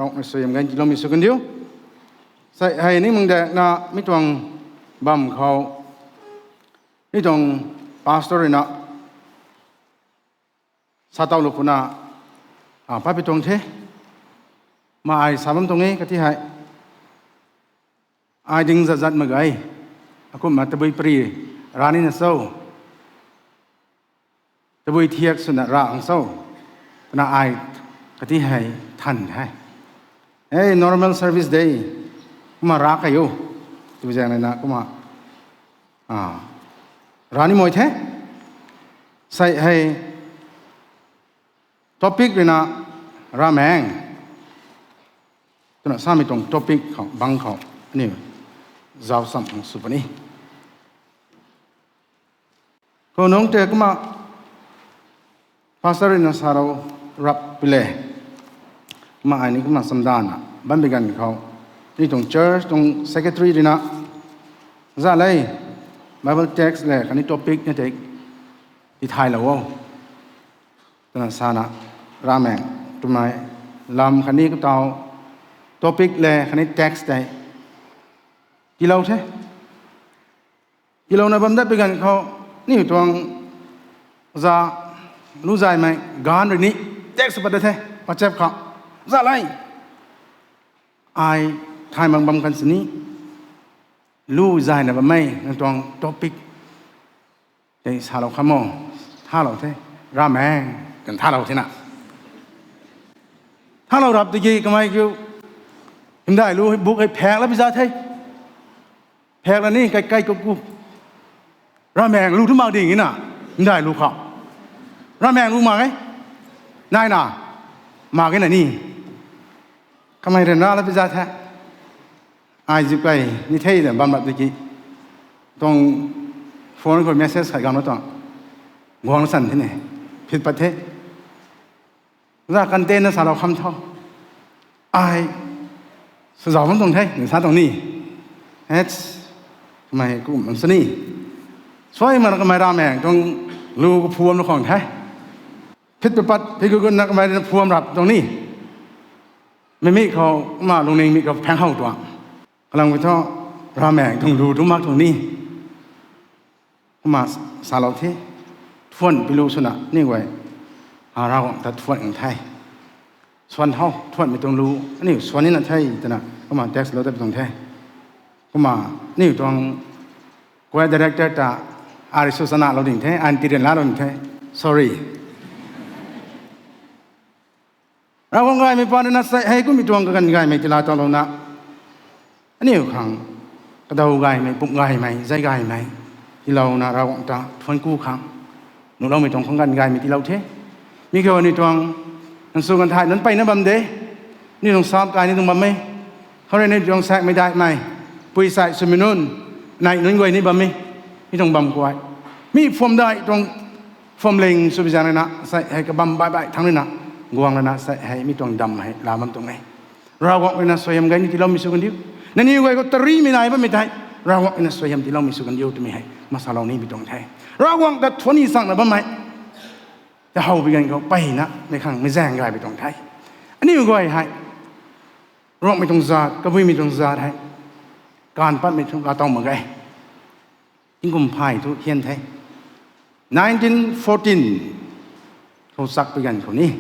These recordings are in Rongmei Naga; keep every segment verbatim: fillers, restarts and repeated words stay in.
Ravguangc rui suaihiam gaymei tiiloumei sw kandiu. Sei hei ni mangdakna mi tuang bam khou, mi tuang pastor rui na sa towlou puna, a, papi tuang the. Ma ai sa bam tuang e kati hei. Ai ding zat zat mak ge. Akumna tabui pari ra nina cho. Tabui thiak swna ra ang cho. Twna ai kati hei than hei. Ei, normal service de. Kumna ra kai o. Tw zaeng rui na kumna, a, ra ni mei the. Sei hei topic rui na Ravmaengc twna samei tuang topic khou, bang khou, aniu zauc cham khang sw puni. Khou nungc tei kumna pastor rui na salou rap pi le. Kumna ai ni kumna chamdana bam bi ganv khou, ni tuang church tuang secretary rui na, za le, Bible text le khatni topic na tei tithaylou o twna sana, Ravmaengc twmei lam khatni kataw topic le khatni text tei tiilou the. Tiilouna bam dat pi ganv khou, aniu tuang za lu zaymei ganv rui ni text pat da the, WhatsApp khou. Za le, ai thay mak bam kan sini, lu zayna bammei nang tuang topic tei salou kham o, thalou the, Ravmaengc, kan thalou thena. Thalou rap tiki kamei kiu, hymdaih lu buk hei phak la pi za the. Phak la ni kai kai kup kup. Ravmaengc lu tu mak ding na, hymdaih lu khou. Ravmaengc lu mak e. Naina, mak e na ni. Kamei ryanra la pi za the. Ai zip kai ni the na bam rap tiki, tuang phone khou message khat ganv na tuang, guang san the ne, phit pat the. Za content na salou kham tho. Ai sw zauc bam tuang the, ni sa tuang ni. Hei, kamei kum bam sini. Suai mana kamei Ravmaengc tuang lu kaphuam na khwang the. Phit pat pat, phit gut gut na kamei na phuam rap tuang ni. Mei mi khou, kumna lungning mi khou phaeng how tuang. Kalam ki thu, Ravmaengc tuang lu tu mak tuang ni. Kumna salou the, thuan pi lu swna, aniu guay, a, Ravguangc ta thuan ang the. Swan how, thuanmei tuang lu, aniu swan nina the, twna, kumna text lou ta pi tuang the. Kumna, aniu tuang choir director ta, ari sw sana lou ding the, anti ryan la lou ding the. Sorry. Ravguangc gaymei pa rui na sei hei kummei tuang kaganv gaymei tiila towlouna, aniu khang kadaw gaymei, pumh gaymei, zay gaymei tiilouna Ravguangc ta thuan ku khang, nuhloumei tuang khang ganv gaymei tiilou the. Mi khou aniu tuang, nang sw ganv thai nunc mpeyna bam de, aniu tuang sap kai ni tuang bam e. Khou rui aniu tuang saekmei daihmei, pui sai swmei nunc, nei nunc guay ni bam e. Mi tuang bam kuay, mi phuam daih tuang phuamling sw bi zaeng rui na sei hei kabam baih baih thangc rui na, guang rui na sei hei mi tuang dam hei la bam tuang e. Ravguangc rui na suaihiam gay ni tiiloumei sw kandiu. Nangniw guay khou tarimei nai bammei tei, Ravguangc rui na suaihiam tiiloumei sw kandiu twmei hei masalou ni bi tuang the. Ravguangc ta thuan ni changna bammei ta how bi ganv khou mpeyna mei khang mei zaeng gay bi tuang the. Aniu guay hei Ravguangc mei tuang zaat, kabuimei tuang zaat hei, kaanv patmei thu laa tow mak ge. Tingkum phay thu hian the. Nineteen fourteen khou chak pi ganv khou ni,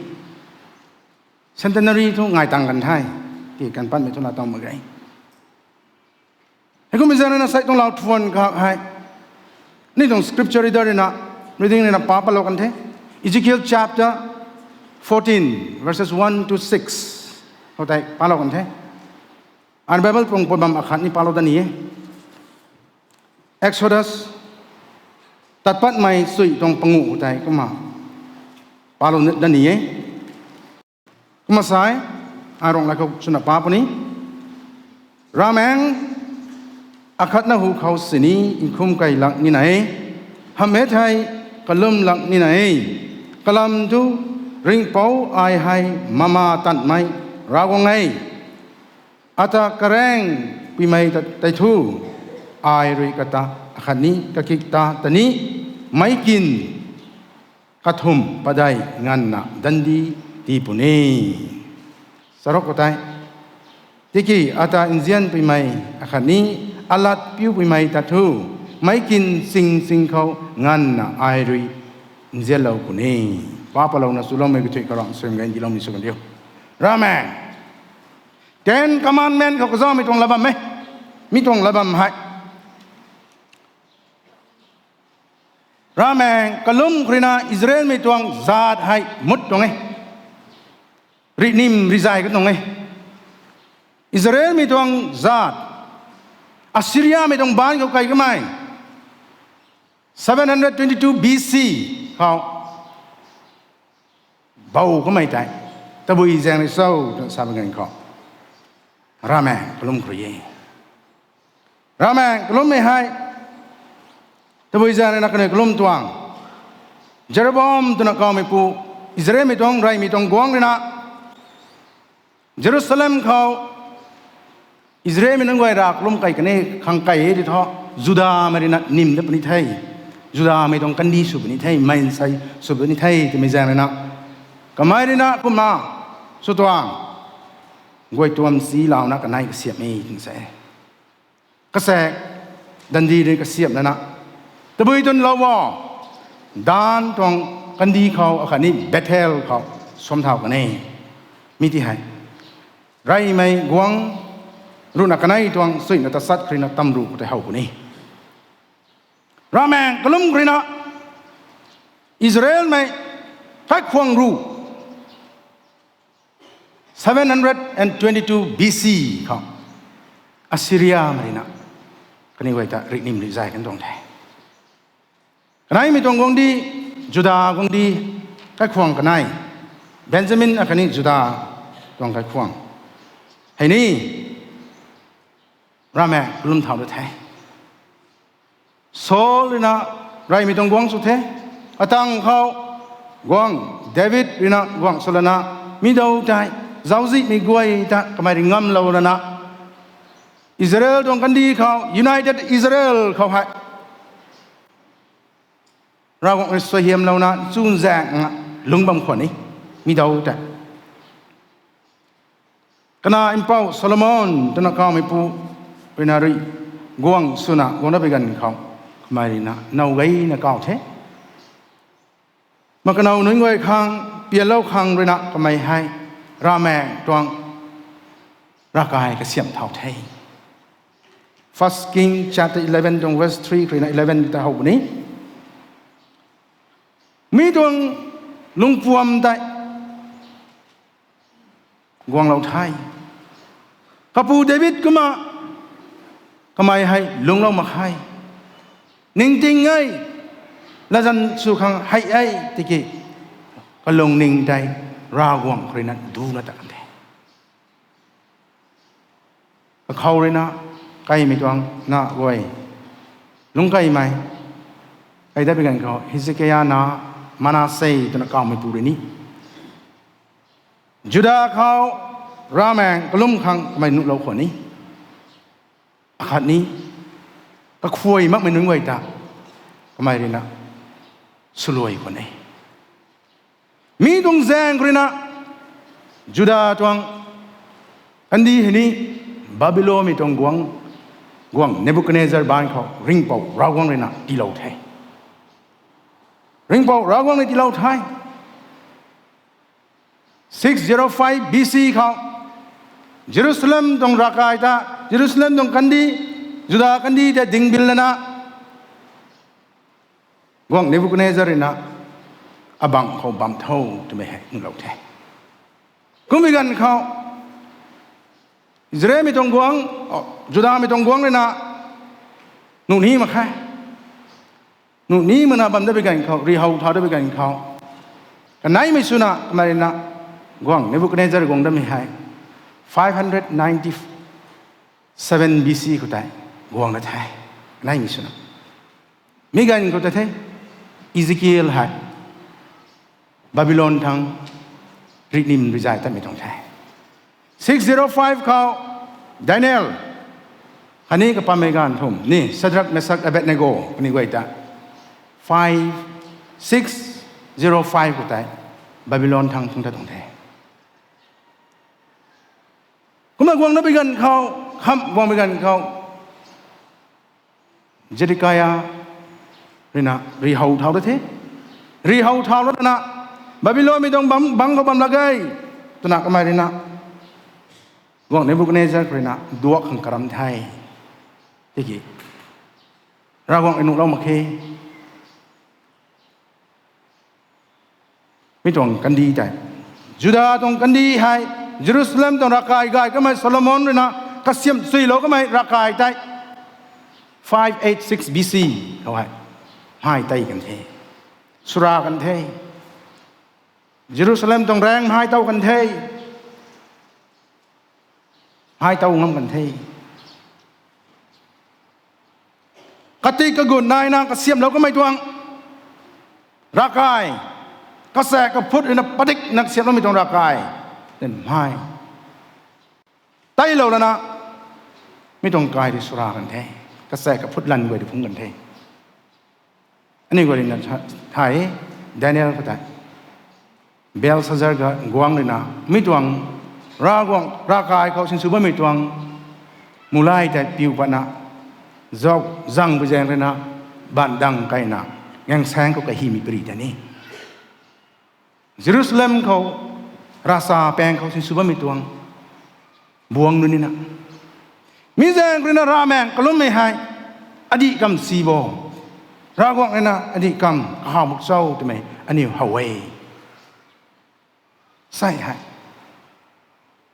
centenary thu ngai tang kan the. Ki kaanv patmei thu laa tow mak ge. Hei kummei zaeng rui na sei tuang lau thuan khak hei, ni tuang scripture reader rui na, reading rui na pa palou kan the. Ezekiel chapter fourteen, verses one to six khou tei palou kan the. An Bible pung pui bam akhat ni palou dat ni e. Exodus, tat patmei chui tuang panguh khou tei kumna palou dat ni e. Kumna sa e, ai Ruangmei khou swna pa puni. Ravmaengc akhatna hu khou sini nkhum key lak nina e, hamh e thei kalum lak nina e. Kalam thu, Ringhpouc ai hei mama tanmei Ravguangc e. Ata karaeng puimei ta tei thu, ai rui kata akhatni kakik ta ta ni, meic kin kathumh padeih nganvna dandi tii puni. Charuk khou tei, tiki ata nzianpuimei akhatni alat piupuimei ta thu, meic kin ching ching khou nganvna ai rui nzianlou puni. Pa palouna chuloumei kathui khou Ravsuai gaeng tiiloumei sw kan diu. Ravmaengc, Ten Commandment khou kazauhmei tuang lat bam e. Mi tuang lat bam hei, Ravmaengc kalum khou ruina Israelmei tuang zaat hei mut tuang e. Rihnim rihzay ka tuang e. Israelmei tuang zaat, Assyriamei tuang baanc khou kai kamei, seven hundred twenty-two B C khou bou kamei tei, tabui zaeng rui cho twna sa bam ganv khou, Ravmaengc kalum khou rui e. Ravmaengc kalummei hei, tabui zaeng ruina kaniw kalum tuang, Jeroboam twna kawmeipu, Israelmei tuang reymei tuang guangc ruina, Jerusalem khou Israelmei nunc guay rav kalum kai kan e, khang kai e ti thu, Judamei ruina nim dat puni the. Judamei tuang kandih sw puni the, maansei sw puni the twmei zaeng ruina, kamei ruina kumna sw tuang, guay tuam si launa kanei kasiamh e twna sa e. Kasaek, Dandi rui kasiamh lana, tabui twn lou o, Dan tuang kandih khou akhatni Bethel khou suam thau kan e. Mi ti hei, reymei guangc ruhna kanei tuang suina tachat khou ruina tamruh khou tei how puni. Ravmaengc kalum khou ruina Israelmei kaikhwang ruh, seven hundred and twenty-two B C khou Assyriamei ruina kaniw guay ta rihnim rihzay kan tuang the. Kaneimei tuang guangcdic, Juda guangcdic, kaikhwang kanei, Benjamin akhatni Juda tuang kaikhwang hei ni Ravmaengc kalum thau da the. Saul ruina reymei tuang guangc sw the. Atang khou guangc David ruina guangc sw lana, mi dou tei zauczihmei guay ta kamei rui ngamlou lana, Israel tuang kandih khou, United Israel khou hei Ravguangc rui suaihiamlouna chunzaeng lungc bam khwan ni, mi dou tei. Kana mpouh Solomon twna kawmeipu ruina rui guangc swna guang da bi ganv khou, kamei ruina now gayna kaw the. Ma kanow nunc guay khang, pianlou khang ruina kamei hei Ravmaengc tuang ravkai kasiamh thau the. First King chapter eleven tuang verse three khou ruina eleven ta how puni. Mi tuang lungpuam tei guanglou the. Kapu David kumna kamei hei lungclou mak khe. Ningting e, latzan sw khang hei e tiki kalungning tei Ravguangc khou ruina duna ta kan the. Kakhou ruina kaimei tuang na guay, lungc kaimei, kai dat bi ganv khou Hezekiah na, Manasseh twna kawmeipu rui ni Juda khou Ravmaengc kalum khang kamei nuhlou khwan ni, akhatni kakhuay makmei nunc guay ta kamei ruina swluai khwan e. Mi tuang zaeng khou ruina Juda tuang kandih hei ni Babylonmei tuang guangc, guangc Nebuchadnezzar baanc khou Ringhpouc Ravguangc ruina tiilou the. Ringhpouc Ravguangc rui tiilou the. Six zero five B C khou Jerusalem tuang ravkai ta, Jerusalem tuang kandih, Juda kandih ta dingbil lana guangc Nebuchadnezzar ruina abangc khou bam tho twmei hei nuhlou the. Kummei ganv khou Israelmei tuang guangc, Judamei tuang guangc ruina nuh ni mak khe. Nuh ni makna bam dat bi ganv khou, rui how thau dat bi ganv khou, kaneimei swna kamei ruina guangc Nebuchadnezzar guang datmei hei five hundred ninety-seven B C khou tei guang da the. Kaneimei swna mi ganv khou ta the, Ezekiel hei Babylon thang rihnim rihzay tatmei tuang the. Six zero five khou Daniel khatni kapammei ganv thumh ni Shadrach, Meshach, Abednego kaniw guay ta five, six zero five khou tei Babylon thang phungc tat tuang the. Kumna guangna bi ganv khou, kham guang bi ganv khou, Zedekia ruina rihou thau da the. Rihou thau lana, Babylonmei tuang bam, bang khou bam lak ge, twna kamei ruina, guangc Nebukadnezar ruina duak khang karam the. Tiki, Ravguangc rui nuhlou mak khe. Mi tuang kandih tei, Juda tuang kandih hei, Jerusalem tuang ravkai gay kamei Solomon ruina kasiamh chuilou kamei ravkai tei, five eight six B C khou hei, mhai tei kan the, swra kan the. Jerusalem tuang raeng mhai tow kan the, mhai tow ngam kan the. Kati kagun naina kasiamhlou kamei tuang ravkai, kasaek kaphut ruina padikna kasiamhloumei tuang ravkai, then mhai teilou lana, mi tuang kai rui swra kan the, kasaek kaphut lan guay rui phungc kan the. Aniu guay ruina tha-, thay, Daniel khou tei, Belshazzar ga guangc ruina, mi tuang, Ravguangc ravkai khou sinsw bammei tuang mulay tei piu patna, zauc zang pui zaeng ruina, bandang kaina, gaengsaeng khou kahimei pari tei ni, Jerusalem khou, ravsa paeng khou sinsw bammei tuang buang nunc nina, mi zaeng ruina ravmaengc kalummei hei, adih kam si bo, Ravguangc ruina adih kam kahaw mak cho twmei aniu how e. Sei hei,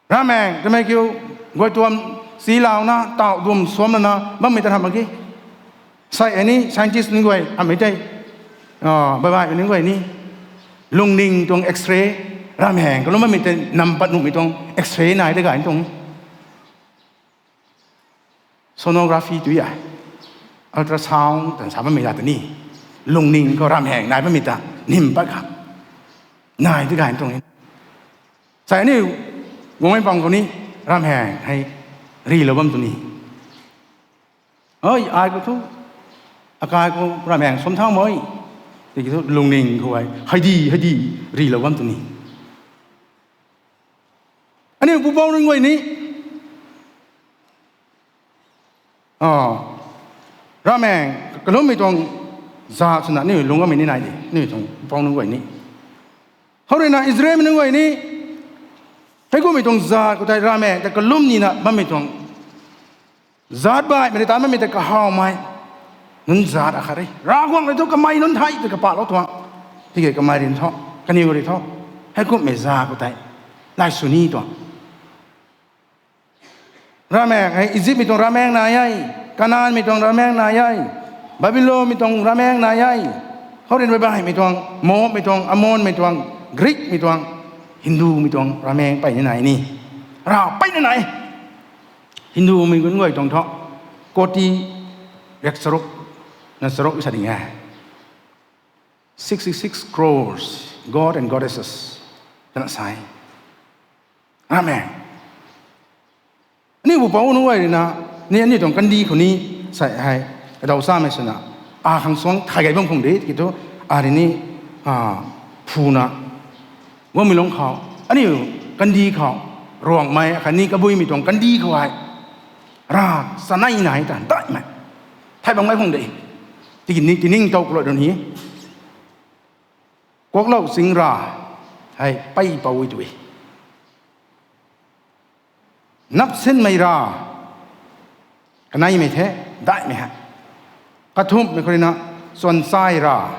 ravmaengc twmei kiu, guay tuam silouna, tauh duam suam lana bammei ta hamh mak ge. Sei hei ni scientist nunc guay hamhmei tei, a, baibaihmei nunc guay ni, lungning tuang X-ray, ravmaengc kalum bammei tei nam pat nuhmei tuang X-ray nai de gay tuang, sonography tu a, ultrasound tan sa bammei la ta ni, lungning khou ravmaengc nai bammei ta nim pat kha, nai de gay tuang. Sei aniu guangmei pang khou ni, ravmaengc hei rilou bam tu ni, ai, ai khou thu, akai khou ravmaengc suam thau mei, tiki thu lungning khou hei heidi heidi rilou bam tu ni, aniu pupouc nunc guay ni, a, ravmaengc kalummei tuang zat swna aniu lungc bammei ni nai de, aniu tuang pupouc nunc guay ni. Khou ruina Israelmei nunc guay ni, heikumhmei tuang zat khou tei ravmaengc ta kalum nina bammei tuang, zat baihmei rui ta bammei ta kahawmei nunc zat akhat re. Ravguangc rui thu kamei nunc thei tei kapahlou tuang, tiki kamei rui thu, kaniw rui thu, heikumhmei zat khou tei lay sw ni tuang. Ravmaengc hei Egyptmei tuang ravmaengc nai e, Kanaanmei tuang ravmaengc nai e, Babylonmei tuang ravmaengc nai e, khou ruina baibaihmei tuang, Moabmei tuang, Ammonmei tuang, Greekmei tuang, Hindumei tuang ravmaengc peyna nai ni, rav peyna nai. Hindumei nunc guay tuang thu, koti riakcharuk na charuk sa ding e, sixty six crores god and goddesses twna sa e. Ravmaengc, aniu pupouc nunc guay ruina, ni aniu tuang kandih khou ni, sei hei, kadaw samei swna, a khang suang thay gay bam khang de tiki thu, a rui ni, a, phuna, guangmei lungc khou, aniu kandih khou, Ruangmei khatni Kabuimei tuang kandih khou hei, rav chanei nai ta daihmei, thay bam gay khang de, tiki ni tiningtow kalot run hi, kuaklou ching rav hei peipou e tu e. Napsinmei rav, kaneimei the, daihmei hei. Kathumhmei khou ruina, chuanchai rav,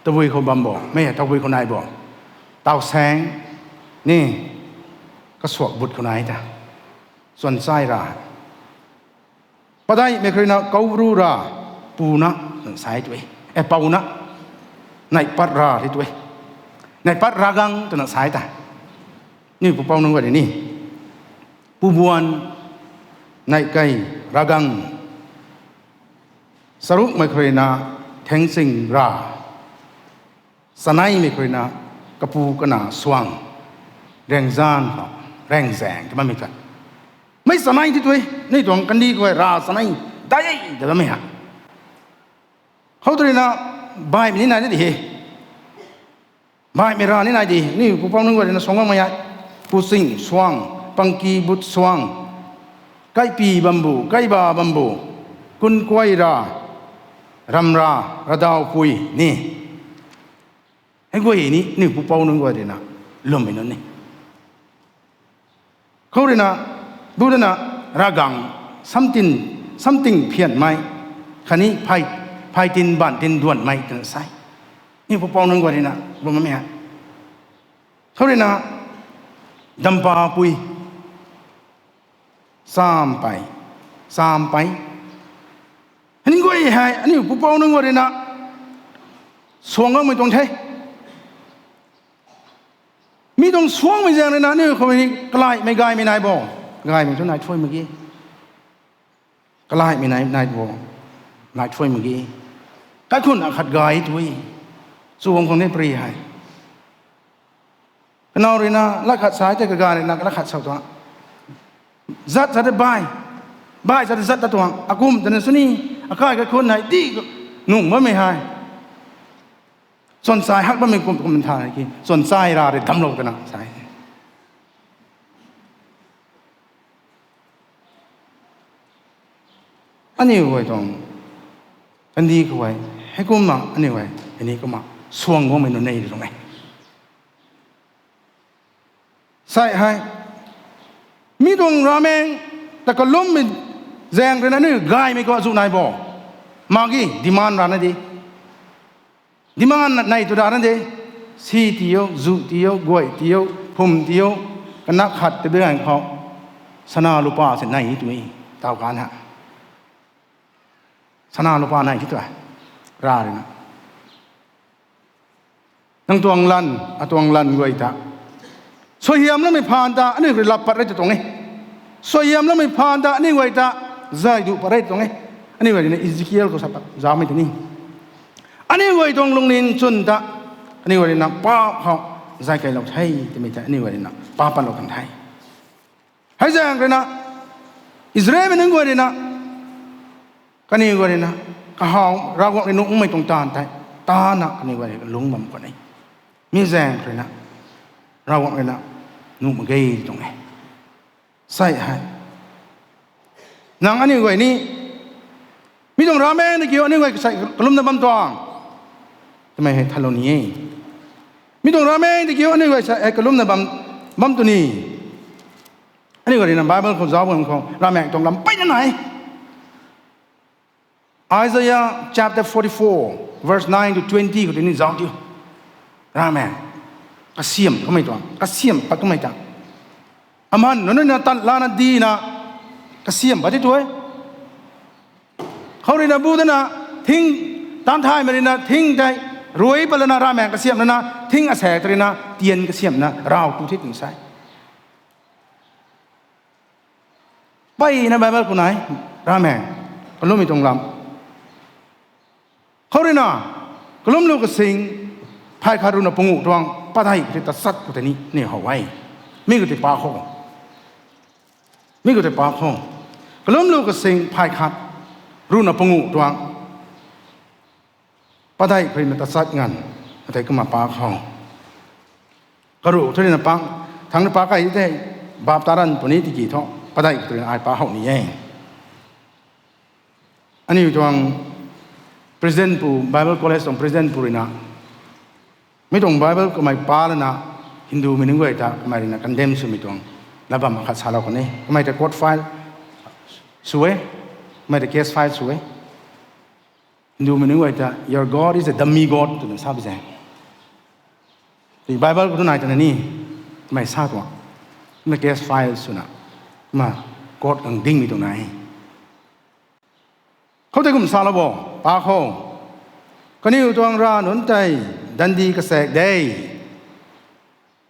tabui khou bam bo, mei hei tabui khou nai bo, tausaeng, ni, kasuak but khou nai ta, chuanchai rav. Padeihmei khou ruina, koubru rav, puna, twna sa e tu e, e, pouna, neihpat rav hei tu e, neihpat ravgang twna sa e ta. Ni pupouc nunc guay ni, pubuan, neihkei, ravgang. Charukmei khou ruina, thengching rav. Chaneimei khou ruina, kapu kana suang, raengzanc khou, raengzaeng ta bammei ta, mei chanei ti tu e, ni tuang kandih khou rav chanei, dai e ta bammei ha. Khou tu ruina, baihmei ni nai de di he, baihmei rav ni nai di, ni pupouc nunc guay ruina suang bammei e, puching suang, pangki but suang, kaipi bambu, kaiba bambu, kun kuay ra, ramra, radaw pui ni. Hei guay ni, aniu pupouc nunc guay ruina, lwmmei nunc ni. Khou ruina, bu dana, ravgang, something, something phianmei, khatni phay, phay tin, ban tin, duanmei, twna sa e. Aniu pupouc nunc guay ruina, lwmmei hei. Khou ruina, dampa pui, champey, champey. Hei guay hei, aniu pupouc nunc guay ruina, suang gaymei tuang the. Mi tuang suangmei zaeng ruina, aniu khou ni kalaihmei gaymei nai bo. Gaymei thu nai thuy mak ge. Kalaihmei nai, nai bo. Nai thuy mak ge. Kaikhun akhat gay tui. Chuang khang ni pri hei. Kanow ruina, lat khat sa tei kaganv ruina, lat khat sa tuang. Zat zat bai. Bai zat zat ta tuang. Akum tana suni. Akai kaikhun hei di nung bammei hei. Chwnchai hak bammei kum, kum tha ki. Chwnchai ra rui damlou twna sa e. Aniu guay tuang, kandih khou hei, heikumna aniu hei, hei ni kumna, suang guangmei nunc nei tuang e. Sai hei, mi tuang ravmaengc ta kalummei zaeng ruina aniu gaymei khou azuh nai bo. Mak ge, demand rana de. Demand nai tu rana de. Si tiu, zu tiu, guay tiu, phum tiu, kanak khat ta bi ganv khou. Sana lupa se nai ni tw e, taw kan ha. Sana lupa nai ti tu e. Ra ruina. Nang tuang lan, atuang lan guay ta. Suaihiamloumei phaan ta, aniu rui lap pat rei tu tuang e. Suaihiamloumei phaan ta, aniu guay ta, zay duh pat rei tu tuang e. Aniu guay ruina Ezekiel khou sa pat, zaumei tei ni. Aniu guay tuang lungning chwn ta, aniu guay ruina paap khou, zay keylou the, twmei ta, aniu guay ruina, paap patlou kan the. Hei zaeng ruina, Israelmei nunc guay ruina, kaniw guay ruina, kahaw, Ravguangc rui nuhmei tuang taanv tei, tana kaniw guay rui kalung bam khwan e. Mi zaeng ruina, Ravguangc ruina, nuh mak ge tuang e. Sai hei. Nang aniu guay ni, mi tuang ravmaengc ta kiu aniu guay kasai kalumna bam tuang. Twmei hei thalou ni e. Mi tuang ravmaengc ta kiu aniu guay sa hei kalumna bam, bam tu ni. Aniu guay ruina Bible khou zauc bam khou, ravmaengc tuang lam peyna nai. Isaiah chapter forty-four, verse nine to twenty khou tini zauc diu. Ravmaengc. Kasiam kamei tuang. Kasiam pat kamei ta. Aman nunc na tat lana dina. Kasiam pat ti tu e. Khou ruina bu dana, thing, taanv thaymei ruina, thing tei, rui pat lana ravmaengc kasiam lana, thing asaek ta ruina, tian kasiamna, rav tu the twna sa e. Peyna Bible khou nai, ravmaengc, kalummei tuang lam. Khou ruina, kalumlu kasing, phay khat ruhna panguh tuang, padeih khou tei tachat khou tei ni, ni how e. Mi khou tei pa khou. Mi khou tei pa khou. Kalumlu kasing, phay khat, ruhna panguh tuang. Padeih khou ruina tachat nganv, atei kumna pa khou. Karuh thu ruina pang, thangc na pa kai tei, bap ta ranv puni tiki thu, padeih khou ruina ai pa how ni e. Aniu tuang president pu, Bible College tuang president pu ruina, mi tuang Bible kamei pa lana, Hindumei nunc guay ta kamei ruina condemn swmei tuang, lat bam akhat salou kan e. Kamei ta court file sw e, kamei ta case file sw e. Hindumei nunc guay ta, your God is a dummy God, twna sa pi zaeng. Tei Bible khou tu nai twna ni, kamei sa tuang. Kumna case file swna, kumna court khang dingmei tuang nai. Khoutei kum salou bo, pa khou. Kaniw tuang rav nunc tei, dandi kasaek de.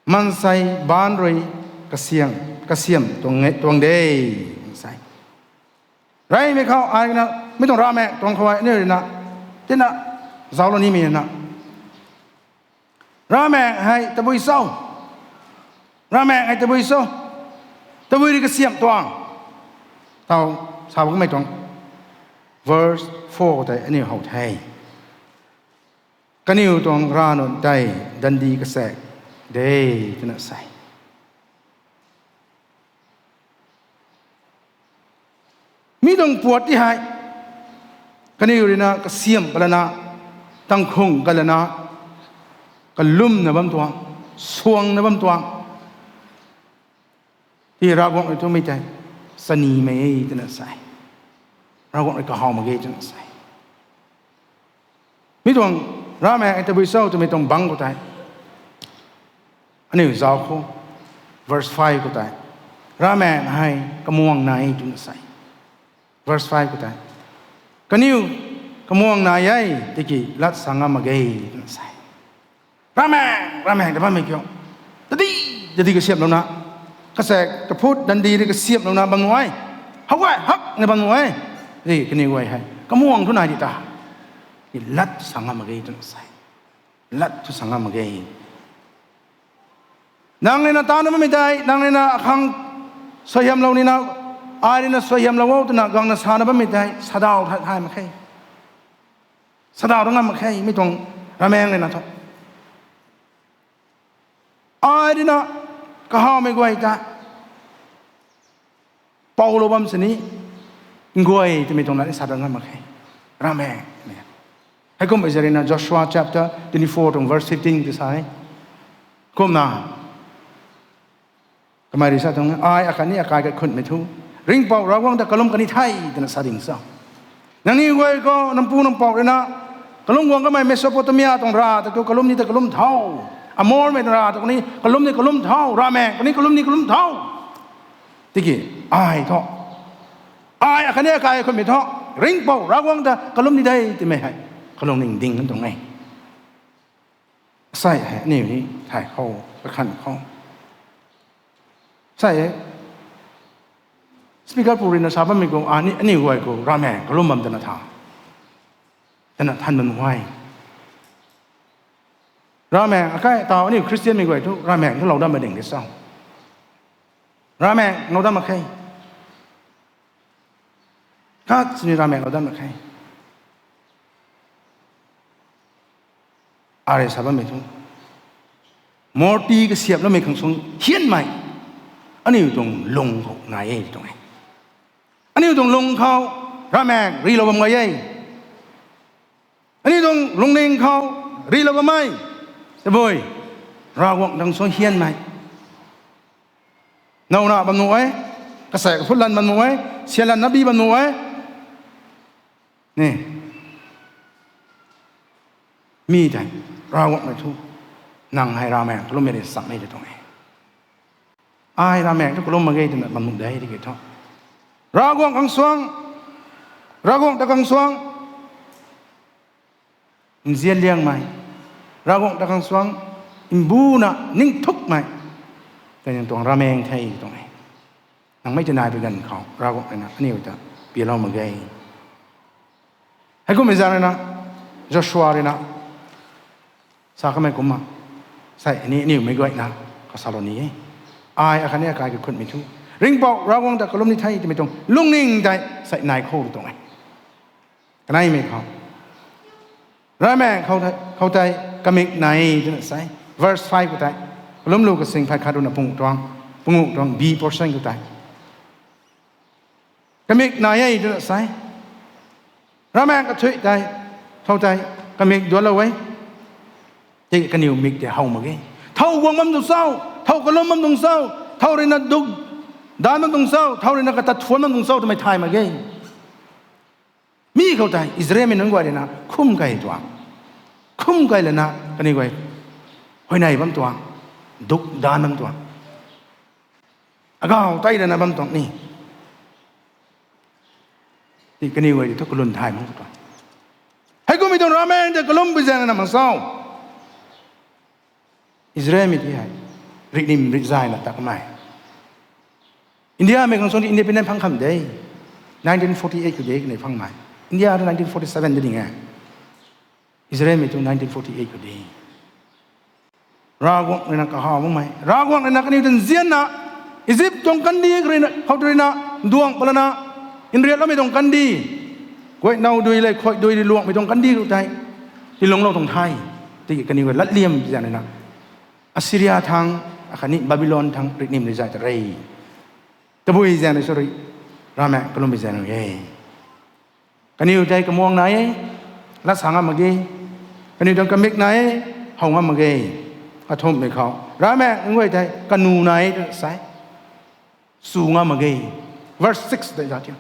Maansei baanc rui kasiam, kasiam tuang, tuang de. Maansei. Reymei khou, ai na, mi tuang ravmaengc tuang khou ai, aniu ruina, tina, zauclou nimei na. Ravmaengc hei tabui cho. Ravmaengc hei tabui cho. Tabui rui kasiam tuang. Taw, sa bam kamei tuang. Verse four tei aniu how the. Kaniw tuang rav nunc tei dandi kasaek de, twna sa e. Mi tuang puat ti hei, kaniw ruina kasiamh kalana, tangkhung kalana, kalumna bam tuang, suangna bam tuang. Ti Ravguangc rui tu mi tei, chanimei e twna sa e. Ravguangc rui kahaw mak ge twna sa e. Mi tuang, Ravmaengc tabui cho twmei tuang bangc khou tei, aniu zauc khou, verse five khou tei, Ravmaengc hei kamuang nai e twna sa e. Verse five khou tei, kaniw kamuang nai e, tiki lat sa ngam mak ge twna sa e. Ravmaengc, Ravmaengc ta bammei kiu, tadi, tadi kasiamhlouna, kasaek kaphut dandi rui kasiamhlouna bam nuh e, how e, hak na bam nuh e, tiki kaniw guay hei kamuang thu nai di ta, tiki lat sa ngam mak ge twna sa e. Lat thu sa ngam mak ge. Nang ruina tana bammei tei, nang ruina akhang suaihiamlou nina, ai ruina suaihiamlou o twna gangna sana bammei tei, sadaw thay thay mak khe. Sadaw ta ngam mak khe, mi tuang Ravmaengc ruina thu. Ai ruina kahawmei guay ta poulou bam sini, nguay twmei tuang lat ni sa dat ngam mak khe. Ravmaengc twmei. Heikum Isaraelna Joshua chapter twenty-four tuang verse fifteen ti sa e. Kumna, kamei rui sa tuang, ai akhatni akai kaikhunhmei thu, Ringhpouc Ravguangc ta kalum kan ni the, twna sa ding cho? Nangniw guay khou nang pu nang pouc ruina kalum guang kamei Mesopotamia tuang rav ta khou kalum ni ta kalum tho. Amormei tuang rav ta khou ni kalum ni kalum tho. Ravmaengc khou ni kalum ni kalum tho. Tiki, ai thu, ai akhatni akai kaikhunhmei thu, Ringhpouc Ravguangc ta kalum ni de twmei hei kalungning ding kan tuang e. Sai hei aniu ni thay khou, kakhan khou. Sai hei, speaker pu ruina sa bammei khou, ani, aniu guay khou Ravmaengc kalum bam twna tha, twna than bam nuh e. Ravmaengc akai taw aniu Christianmei guay thu Ravmaengc thu lou dam mak ding de cho? Ravmaengc lou dam mak khe. Khat sini Ravmaengc lou dam mak khe. Arui sa bammei thu, morti kasiamhloumei khang suang hianmei aniu tuang lung khou nai e tuang e. Aniu tuang lung khou Ravmaengc rilou bam gay e. Aniu tuang lungning khou rilou bammei, tabui, Ravguangc tang suang hianmei. Nowna bam nuh e, kasaek kaphut lan bam nuh e, sian lan nabi bam nuh e. Ni, mi tei, Ravguangc mei thu, nang hei Ravmaengc kalummei rui cham e tw tuang e. Ai Ravmaengc thu kalum mak ge twna bam nuh de tiki thu, Ravguangc khang suang, Ravguangc ta khang suang nzian liangmei, Ravguangc ta khang suang mbuna ningthukmei tei nang tuang Ravmaengc the tw tuang e. Nang mei tei nai pui ganv khou Ravguangc ruina aniu ta pialou mak ge. Heikum mei zaeng ruina, Joshua ruina sa kamei kumna, sai ni aniu mei guayna kasalou ni e. Ai akhatni akai kaikhunhmei thu, Ringhpouc Ravguangc ta kalum ni the twmei tuang lungning tei sai nai khou tw tuang e. Kaneimei khou, Ravmaengc khou tei, khou tei kamik nai e twna sa e. Verse five khou tei, kalumlu kasing phay khat ruina pung tuang, pungu tuang B portion khou tei kamik nai e twna sa e. Ravmaengc kathuic tei, khou tei kamik duanclou e. Tiki kaniw mik tei how mak ge. Thow guang bam tuang cho, thow kalum bam tuang cho, thow ruina duk daanc bam tuang cho, thow ruina katat thuanc bam tuang cho twmei thay mak ge. Mi khou tei Israelmei nunc guay ruina khum key tuang, khum key lana kaniw guay huayney bam tuang, duk daanc bam tuang, agaw tei lana bam tuang ni. Tiki kaniw guay tei thu kalum thay mak tuang. Heikummei tuang Ravmaengc tei kalum pui zaeng na mak cho? Israelmei ti hei rihnim rihzayna ta kamei, Indiamei khang suang tei independent phang kham de. Nineteen forty-eight khou de kaniw phangmei. India tu nineteen forty-seven de ding e. Israelmei tu nineteen forty-eight khou de. Ravguangc ruina kahaw makmei, Ravguangc ruina kaniw ta nzianna, Egypt tuang kandih khou ruina, khou ruina duang palana, nriatloumei tuang kandih, guaynow dui lev khuay dui rui luangmei tuang kandih khou tei tiilungclou tuang the. Tiki kaniw guay latliam zaeng ruina Assyria thang, akhatni Babylon thang rihnim rihzay ta re. Tabui zaeng rui sa rui, Ravmaengc kalum bi zaeng e. Kaniw tei kamuang nai e, lat sa ngam mak ge. Kaniw tuang kamik nai e, how ngam mak ge. Kathumhmei khou Ravmaengc nunc guay tei kanu nai e twna sa e. Chu ngam mak ge. Verse six tei za tiu.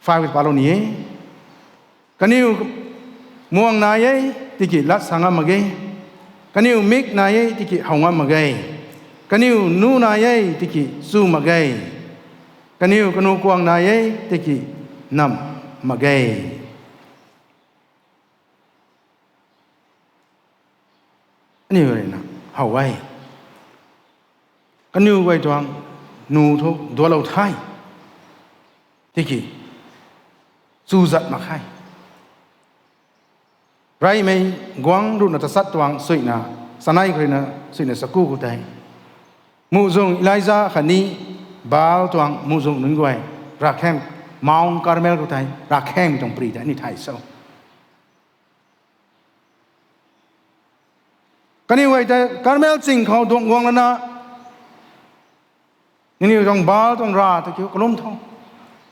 Five khou palou ni e. Kaniw muang nai e, tiki lat sa ngam mak ge. Kaniw mik nai e, tiki how ngam mak ge. Kaniw nu nai e, tiki chu mak ge. Kaniw kanu kuang nai e, tiki namh mak ge. Aniu rui na how e. Kaniw guay tuang nu thu dualou the. Tiki chu zat mak khe. Reymei guangc ruhna tachat tuang suina, chanei khou rui na suina chaku khou tei, muhzwng Elija khatni Baal tuang muhzwng nunc guay ravkheng, Mount Carmel khou tei ravkhengmei tuang pri tei aniu thay cho? Kaniw guay tei Carmel ching khou duang guang lana, nangniw tuang Baal tuang rav ta kiu kalum tho.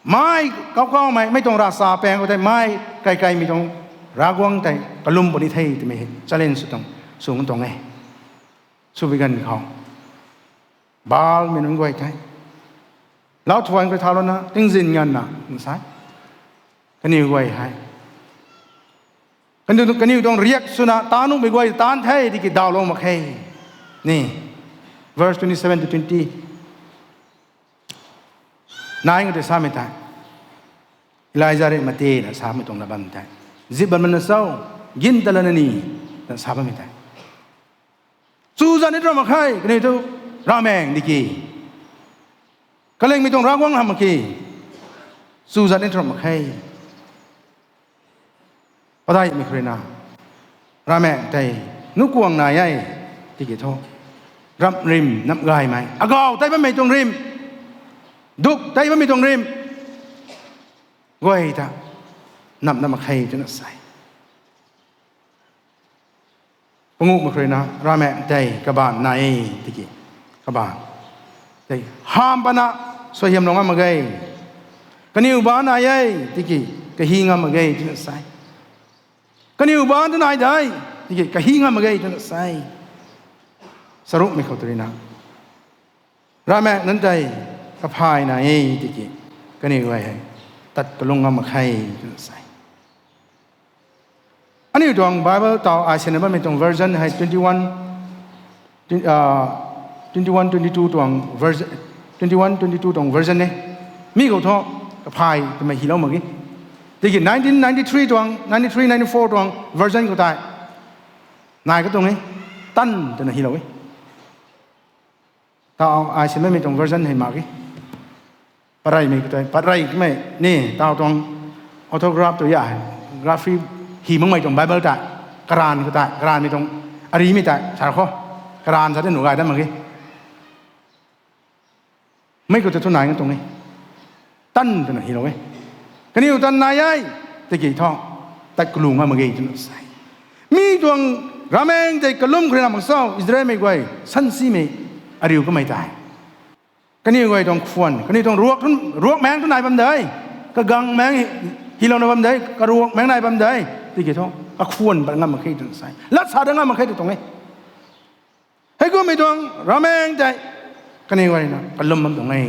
Mei kau kaumei, mei tuang ravchapang khou tei mei kaikaimei tuang Ravguangc tei kalum puni the twmei challenge sw tuang, sw tuang e. Sw bi ganv khou Baalmei nunc guay tei lau thuan khou thau lana tingzin nganvna nsa e. Kaniw guay hei kaniw, kaniw tuang riak swna ta nuhmei guay taanc the tiki dawlou mak khe. Ni, verse twenty-seven to twenty nine khou tei samei tei, Elija rui mate na samei tuang na bam tei, zip bam mana cho, gin ta lana ni, na sa bammei tei, chu zat ni ram mak khe, kaniw thu ravmaengc tiki kalingmei tuang Ravguangc hamh mak khe, chu zat ni ram mak khe. Padaihmei khou rui na, ravmaengc tei nuh kuang nai e, tiki thu, ramh rim, namh gaymei, agaw tei bammei tuang rim, duk tei bammei tuang rim guay ta namh na mak khe twna sa e. Panguhmei khou rui na, ravmaengc tei kabaanc nai e, tiki kabaanc tei hamh pana suaihiamlou ngam mak ge. Kaniw baanc nai e, tiki kahi ngam mak ge twna sa e. Kaniw baanc ta nai de, tiki kahi ngam mak ge twna sa e. Charukmei khou tei rui na, ravmaengc nunc tei kaphay nai e, tiki kaniw guay hei tat kalung ngam mak khe twna sa e. Aniu tuang Bible taw ai sinna bammei tuang version hei twenty-one, twen-, ah, twenty-one, twenty-two tuang version, twenty-one, twenty-two tuang version e. Mi khou thu kaphay twmei hilou mak ge. Tiki nineteen ninety-three tuang, ninety-three, ninety-four tuang version khou tei nai katuang e, tan twna hilou e. Taw ai sinmei tuang version hei mak ge. Patreymei khou tei, patrey kamei ni taw tuang autograph tu ya, graphy hi makmei tuang Bible tei, karanv khou tei, karanvmei tuang arimei tei sa khou, karanv sa tei nuh gay dat mak ge. Mei khou tei thu nai katuang e, tan twna hilou e. Kaniw tan nai e, tiki thu tat kalung ngam mak ge twna sa e. Mi tuang ravmaengc tei kalum khou rui na mak cho, Israelmei guay sansimei ariu kamei tei, kaniw guay tuang khwan, kaniw tuang ruak, ruakmaengc tu nai bam de, kagang maengc hilouna bam de, karuak maengc nai bam de, tiki thu kakhwan pat ngam mak khe twna sa e, lat sa dat ngam mak khe tw tuang e. Heikummei tuang ravmaengc tei kaniw guay na kalum bam tuang e.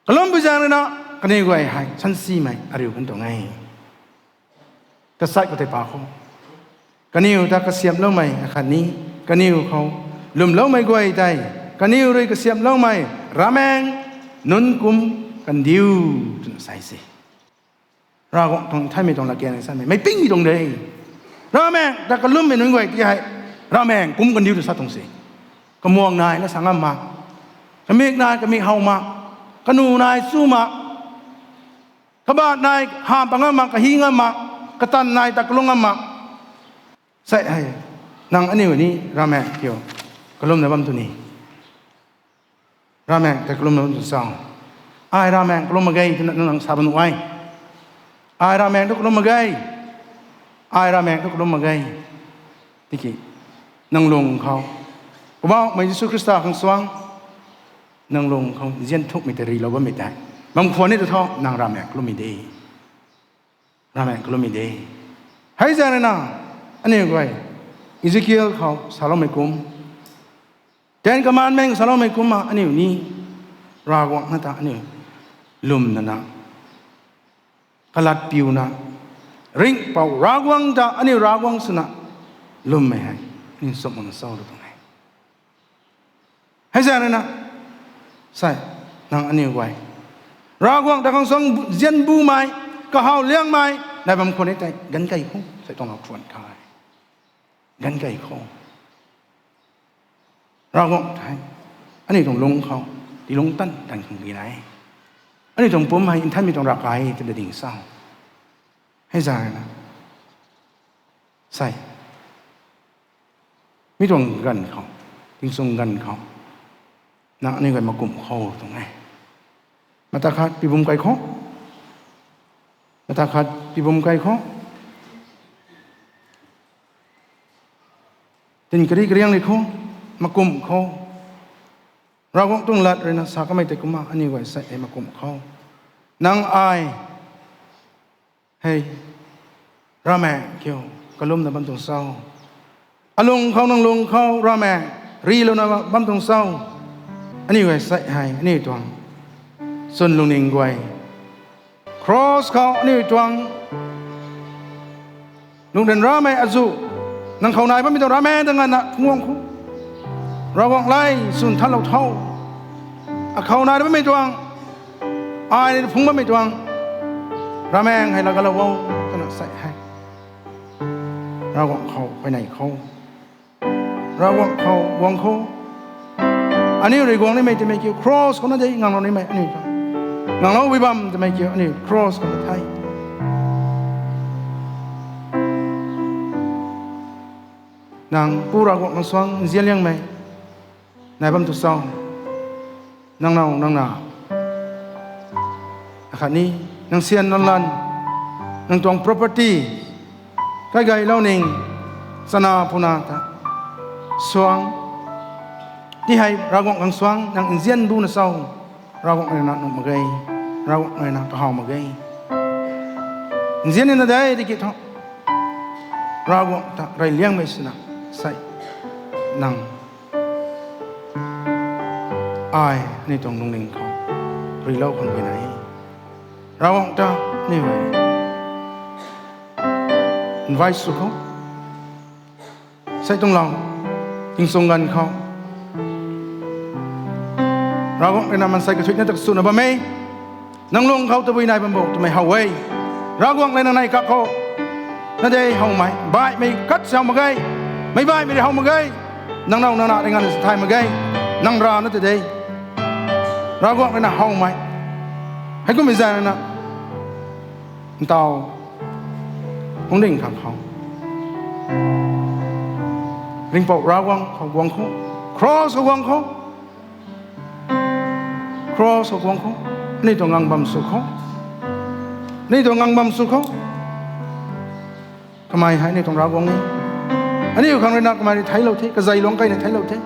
Kalum pui zaeng rui na, kaniw guay hei sansimei ariu kan tuang e. Tachat khou tei pa khou, kaniw ta kasiamhloumei akhatni kaniw khou lwmloumei guay tei kaniw rui kasiamhloumei ravmaengc nunc kum kandiu twna sa e se. Ravguangc tuang theimei tuang latkaeng samei meic pingmei tuang de. Ravmaengc ta kalummei nunc guay ti hei ravmaengc kum kandiu tw sa tuang se. Kamuang nai na sa ngam mak, kamik nai kamik how mak, kanu nai chu mak, kabaanc nai hamh pat ngam mak, kahi ngam mak, katanv nai tat kalung ngam mak. Sei hei, nang aniu ni ravmaengc kiu kalumna bam tu ni? Ravmaengc ta kalumna bam tu cho? Ai ravmaengc kalum mak ge twna nang sa bam nuh e. Ai ravmaengc tu kalum mak ge. Ai ravmaengc tu kalum mak ge. Tiki nang lung khou Poubauhmei Jisu Khrista khang suang, nang lung khou nzian thukmei tei rilou bammei tei, bam khwan ni tu tho, nang ravmaengc kalummei de. Ravmaengc kalummei de. Hei zaeng rui na, aniu guay, Ezekiel khou saloumei kum, Ten Commandment saloumei kumna aniu ni, Ravguangc na ta aniu lwmna na, kalat piuna, ringhpouc Ravguangc ta aniu Ravguangc swna lwmmei hei aniu nchumh makna cho tu tuang e. Hei zaeng rui na, sei, nang aniu guay, Ravguangc ta khang suang nzian bumei, kahaw liangmei nai bam khwan ni tei ganv kei khou sei tuang lou khwan khe. Ganv kei khou Ravguangc tei aniu tuang lung khou, ti lungc tan tan khang di nai, aniu tuang pumc hei nthanmei tuang ravkai twna ding cho? Hei zaeng rui na, sei, mi tuang ganv khou, tingchung ganv khou, nang aniu guay makumh khou tuang e. Mata khat pibum kai khou, mata khat pibum kai khou, tin kari kariang ri khou, makumh khou, Ravguangc tuang lat rui na sa kamei tei kumna aniu guay sei hei makumh khou, nang ai hei ravmaengc kiu kalumna bam tuang cho? Alung khou, nang lung khou ravmaengc rilouna bam tuang cho? Aniu guay sei hei aniu tuang chwn lungning guay, cross khou aniu tuang lungh ryanramei azuh, nang khou nai bammei tuang ravmaengc ta nganvna phungc guang khou, Ravguangc le, swn thanlou tho. Akhou nai bammei tuang, ai ni phungc bammei tuang ravmaengc hei laa galou o, twna sei hei Ravguangc khou huayney khou, Ravguangc khou guang khou, aniu rui guang nimei twmei kiu cross khou na de, nganglou nimei aniu ta, nganglou bui bam twmei kiu aniu cross khou na the. Nang Pu Ravguangc nang suang nzianliangmei nai bam tu cho? Nang now nang na, akhatni nang sian nang lan, nang tuang property, kaigay lou ning, chana puna ta suang, ti hei Ravguangc khang suang nang nzian bu na cho? Ravguangc rui na nuh mak ge, Ravguangc rui na kahaw mak ge. Nzian ni na de tiki thu, Ravguangc ta reyliangmei swna sei, nang ai aniu tuang lungning khou rilou khang tina e. Ravguangc ta aniu invite sw khou, sei tuang lou, tingchung ganv khou, Ravguangc rui na mansei kathuicna ta swna bam e. Nang lung khou tabui nai bam bo twmei how e. Ravguangc le nang nei kak khou, na de howmei, baihmei kat si how mak ge, meic baihmei rui how mak ge, nang now nang na rui nganvna si thay mak ge, nang rana ta de. Ravguangc rui na howmei, heikummei zaeng rui na, ntaw, hungding khang khou, ringhpouc Ravguangc khou guang khou, cross khou guang khou, cross khou guang khou, aniu tuang ngang bam sw khou, aniu tuang ngang bam sw khou, kamei hei aniu tuang Ravguangc e. Aniu khang rui na kamei rui theiclou the, kazei luangc keyna theiclou the.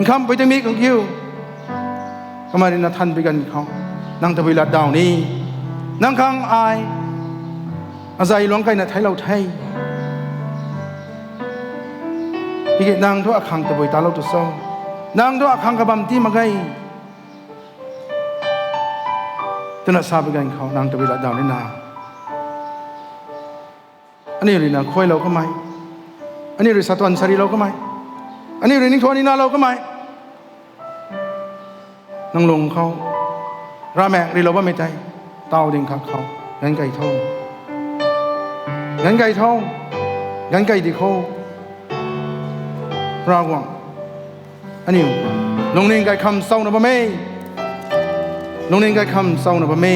Nkhamhpui tingmik khang kiu, kamei rui na thanpui ganv khou, nang tabui latdaw ni, nang khang ai azei luangc keyna theiclou the. Tiki nang thu akhang tabui talou tu cho? Nang thu akhang kabam ti mak ge, twna sapui ganv khou nang tabui latdaw nina, aniu rui na khuailou kamei, aniu rui satuan sarilou kamei, aniu rui ningthuan ninalou kamei, nang lung khou ravmaengc rilou bammei tei, taw ding khat khou, ganv kei tho, ganv kei tho, ganv kei di khou, Ravguangc, aniu lungning kaikham sawna bam e, lungning kaikham sawna bam e.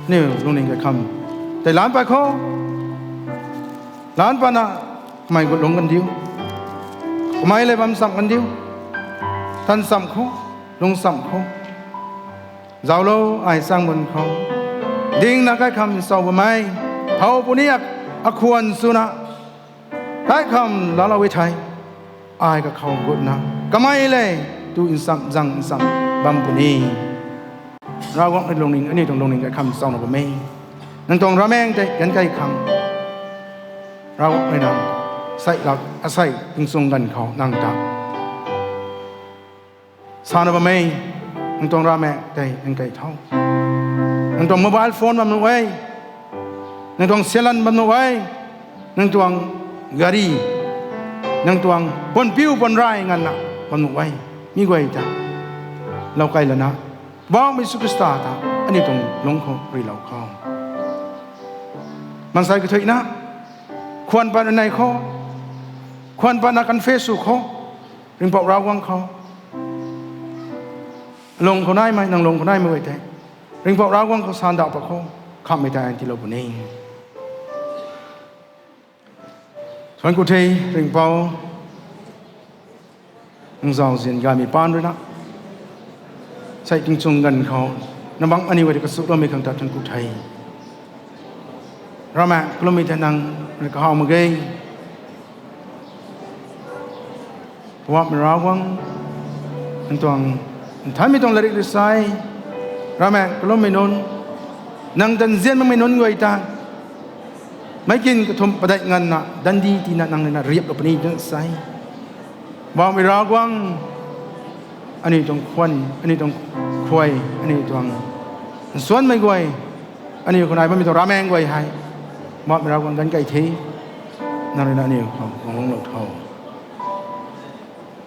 Aniu lungning kaikham tei lan pat khou, lan patna, kamei gut lungc kan diu, kamei le bam cham kan diu, tan cham khou, lung cham khou, zauclou ai chang bun khou, dingna kaikham nchaw bammei, thow puni a, akhwan swna, Kaikham laalou e thei, ai kakhou gutna kamei le tu nchamh zang nchamh bam puni. Ravguangc rui lungning, aniu tuang lungning kaikham chawna bam e. Nang tuang ravmaengc tei ganv kai khang, Ravguangc rui nang sei lak asei tingchung ganv khou nang ta sana bam e. Nang tuang ravmaengc tei ganv kai tho. Nang tuang mobile phone bam nuh e, nang tuang sialan bam nuh e, nang tuang gari, nang tuang puanpiu puanrai nganvna bam nuh e. Mi guay ta lou kai lana, Poubauhmei Jisu Khrista ta aniu tuang lungc khou rilou khou, maansei kathuicna khwan patna nei khou, khwan patna confess sw khou, Ringhpouc Ravguangc khou lung khou naimei, nang lung khou naimei guay tei Ringhpouc Ravguangc khou sandauh pat khou, khamhmei tei tiilou puni. Thuanc ku the, Ringhpouc, nang zauzian gaymei paan rui na, sei tingchung ganv khou nang bangc aniu guay ta kasuloumei khang ta thuanc ku the. Ravmaengc kalummei tei nang rui kahaw mak ge. Poubauhmei Ravguangc, nang tuang nthanmei tuang latrik rui sa e. Ravmaengc kalummei nunc, nang ta nzian makmei nunc guay ta meic kin kathumh padeih nganvna dandi tina nang rui na riaplou puni twna sa e. Poubauhmei Ravguangc, aniu tuang khwan, aniu tuang khuay, aniu tuang nsuanmei guay, aniu khou nai bammei tuang ravmaengc guay hei, Poubauhmei Ravguangc, ganv kai the. Nang rui na aniu khou guang lungclou tho.